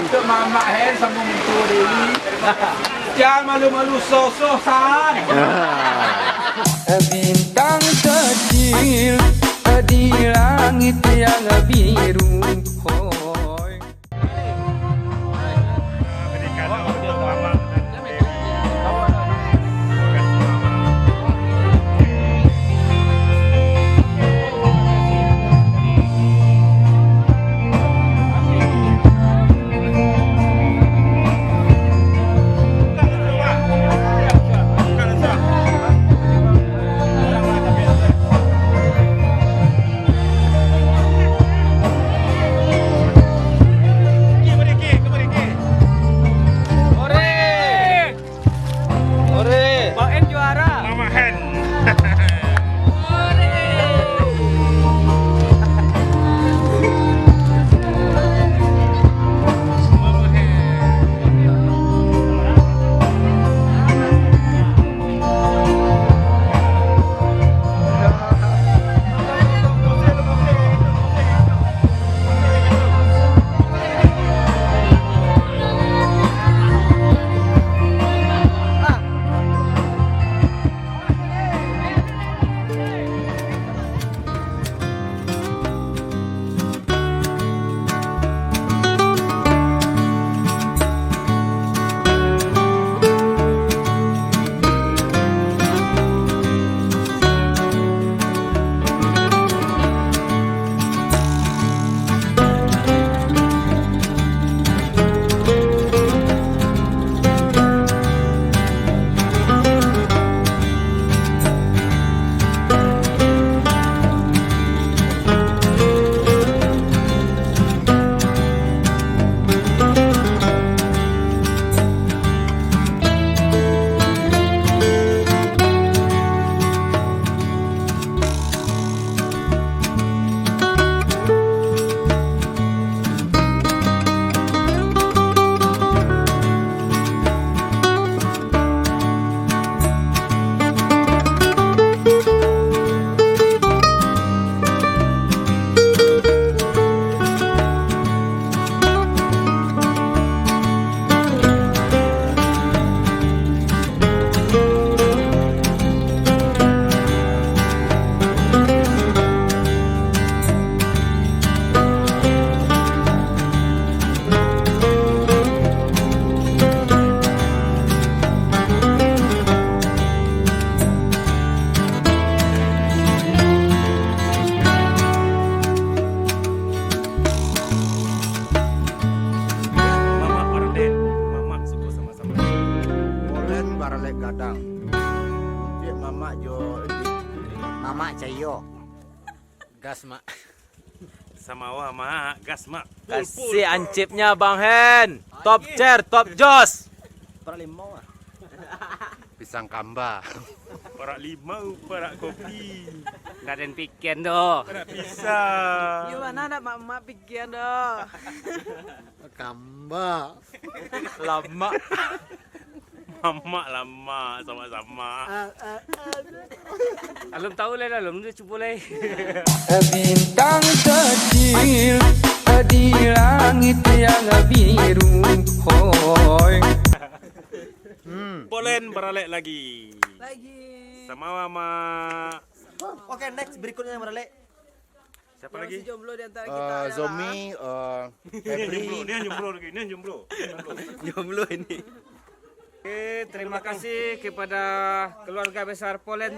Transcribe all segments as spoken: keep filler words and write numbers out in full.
Mamak Hen samo mintuo Dewi. Jan malu-malu, sosoh san. Bintang kecil di langit yang biru. Hoi. Ore. Bang En juara. Mama Hen. Mamak Baralek, mamak suko samo-samo. Polen Baralek gadang. Cik mamak jo. Mamak cayo. Gas, Mak. Samawa, Mak. Gas, Mak. Pul, pul. Kasih ancipnya, Bang Hen. Top chair, top jos. Parak limau, ah. Pisang kamba. Parak limau, parak kopi. Ndak den pikian doh. Parak pisang. Iyo, mana ada mak-mak pikian doh. Kamba. Lamak. Mamak lamak, sama-sama. Ah, ah, ah. Alun tahu lai, alun, udah cubo lai. Bintang kecil di langit yang biru, hoi. Hmm. Polen Baralek lagi. Lagi. Samawa, Mak. Oke, next, berikutnya Baralek. Siapa lagi? Yang masih jomblo di antara kita adalah Zomi, eh, Febri. Ini yang jomblo, ini yang jomblo lagi, ini yang jomblo. Jomblo ini. Oke, terima kasih kepada keluarga besar Polen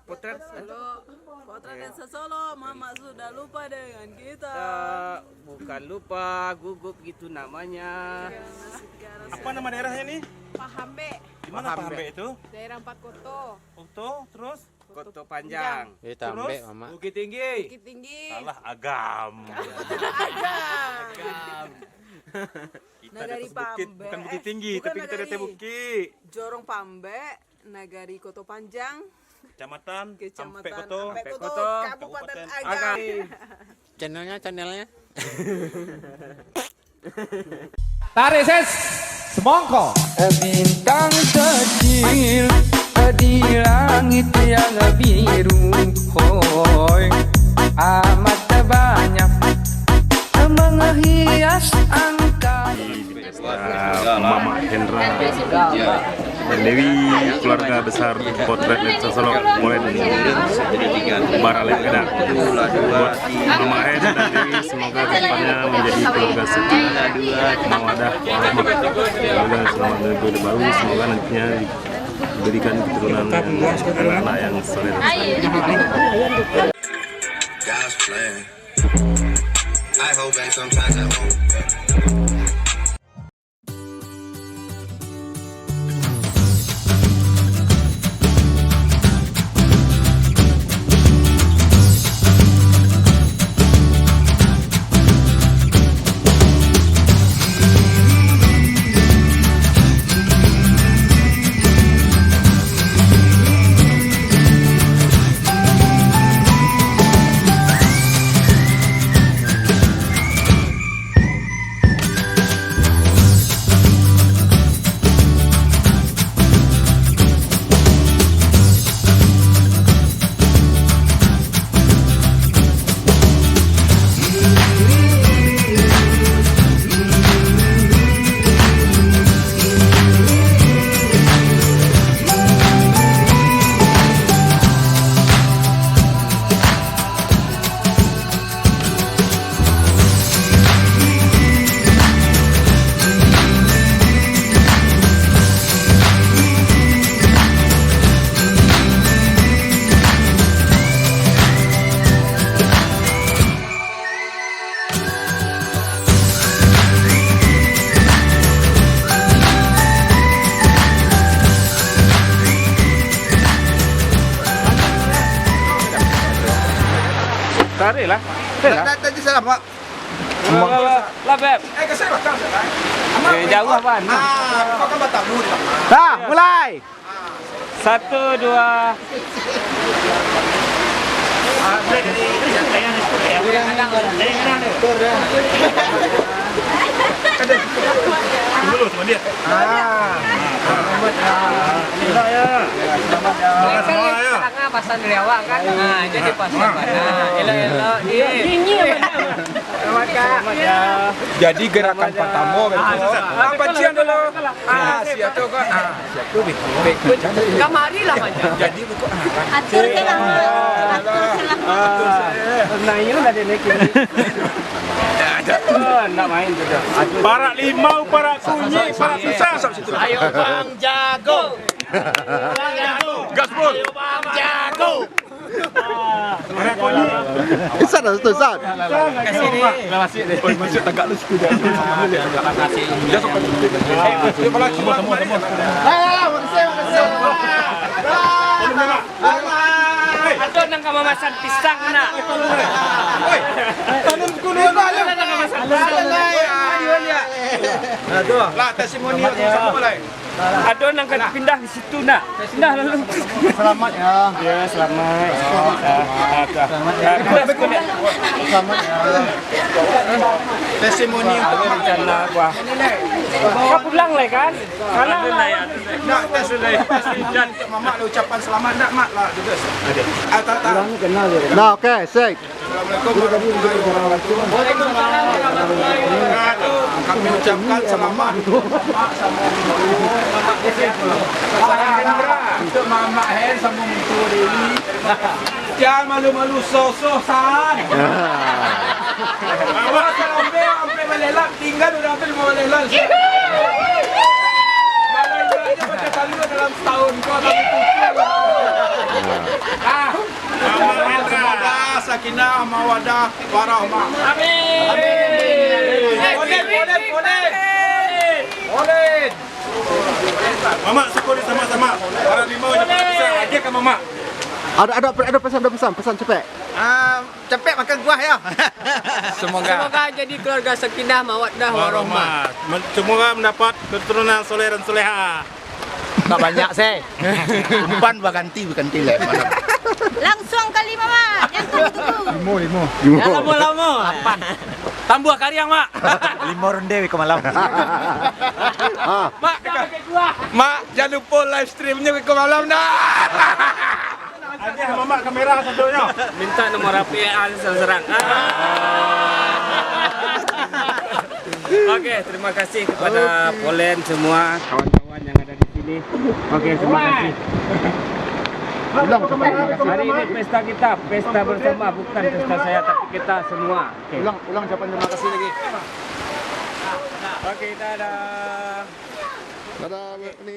Potret. Solo, Potret dan Sesolo, Mamak sudah lupa dengan kita. Kita bukan lupa, gugup gitu namanya. Iya, sekarang. Apa nama daerahnya nih? Pahambe. Di mana Pahambe. Pahambe itu? Daerah Empat Koto. Koto, terus? Koto Panjang. Eh, Tambek, Terus? Mamak. Bukit Tinggi. Bukit Tinggi. Salah, Agam. Agam. Agam. Kita di Nagari atas bukit, Pambek. Bukan Bukit Tinggi, Bukan tapi kita di atas Nagari. Bukit. Jorong Pambek, Nagari Koto Panjang. Kecamatan Kecamatan Ampek Koto. Ampek Koto, Koto. Kabupaten Kabupaten Agam. Agam. Channelnya, channelnya. Tarik ses, semongko. Bintang kecil di langit yang biru, hoi. Amat banyak menghias angkasa. Ah, Mamak Hendra dan Dewi, keluarga besar Potret Lensa Solok, Molen Baralek Gadang. Buat Mamak Hen dan Dewi, semoga kedepannya menjadi keluarga setia, mawadah, warahmah. Semoga selamat menempuh hidup baru, semoga nantinya diberikan keturunan yang, anak-anak yang soleh dan saleh. God's plan. I hold back sometimes I won't. Tarik lah. Tarik lah. Tadi salah, Pak. Lah, Beb. Eh, kasih lah, kasih lah. Eh, jauh apa? Ah, kau kan batamu di belakang. Dah, mulai. Satu, dua. Dulu sama dia. Ah. Selamat ya. Selamat ya. Selamat ya. Pasang dari awak kan. Ah, jadi pasang. Ah, elok-elok. Iya. Selamat, Kak. Jadi gerakan pertama betul. Ah, pancian dulu. Ah, siap tu kok. Ah, siap tu, Bik. Kamari lah, Bang. Jadi buku ah. Atur ke lah. Atur ke lah. Ah, nah, ini lah dia naik ini. Oh, nak main tu dah. Atur. Parak limau, parak kunyit, parak pisang. Ayo, Bang Jago. Bang Jago. Gaspol. Ayo, Bang Jago. Isan lah, satu Isan. Oi, masuk tagak lu situ dah. Dia sok. Semua, semua, semua. Lah, lah, lah, makasih, makasih. Lah, lah, lah. Ado nan ka mamasan pisang nak. Oi, tanam kuno lah. Ado nan ka mamasan pisang. Aduh. Lah, testimoni tu sama lah. Ado nan ka pindah di situ nak. Pindah lalu. Selamat ya. Ya, selamat. Selamat ya. Selamat ya. Testimoni untuk rencana gua. Kau pulang lah kan? Salah lah. Nak tes dulu. Tes dulu. Mamak lah ucapan selamat nak, Mak lah. Ada. Ah, tak, tak. Nah, oke, sik. Assalamualaikum warahmatullahi wabarakatuh. Kami ucapkan selamat untuk Mamak Hen sama Mintu Dewi. Jangan malu-malu, sososan. Awak sampai, sampai balelak, tinggal udah hampir lima baleh lah. Malah itu aja baca talu dalam setahun, kau sampai tutup. Ah. Semoga sakinah, mawadah, warahmah. Amin. Amin. Olin, olin, olin. Olin. Mamak, syukur di sama-sama. Orang limau je pakai pisang, agiah ka mamak. Ada, ada, ada pesan, ada pesan, pesan cepek. Ah, cepek makan kuah ya. Semoga. Semoga jadi keluarga sakinah, mawaddah, warahmah. Men-, semoga mendapat keturunan soleh dan soleha. Tak banyak, seh. Umpan baganti, baganti leh. Langsung kali, Mamak. Jangan tunggu-tunggu. Limo, limo. Jangan lamo-lamo. Lapan. Tambah kariang, Mak. Limo ronde beko malam. Ah. Mak, Mak, jangan lupa live streamnya beko malam, nah. Agiah Mamak kamera satunya. Minta nomor H P an serang-serang. Ah. Oke, terima kasih kepada Polen semua, kawan-kawan yang ada di sini. Oke, terima kasih. Ulang, ucapkan terima kasih. Hari ini pesta kita, pesta bersama, bukan pesta saya, tapi kita semua. Oke. Ulang, ulang ucapan terima kasih lagi. Oke, dadah. Dadah, Mbak Ni.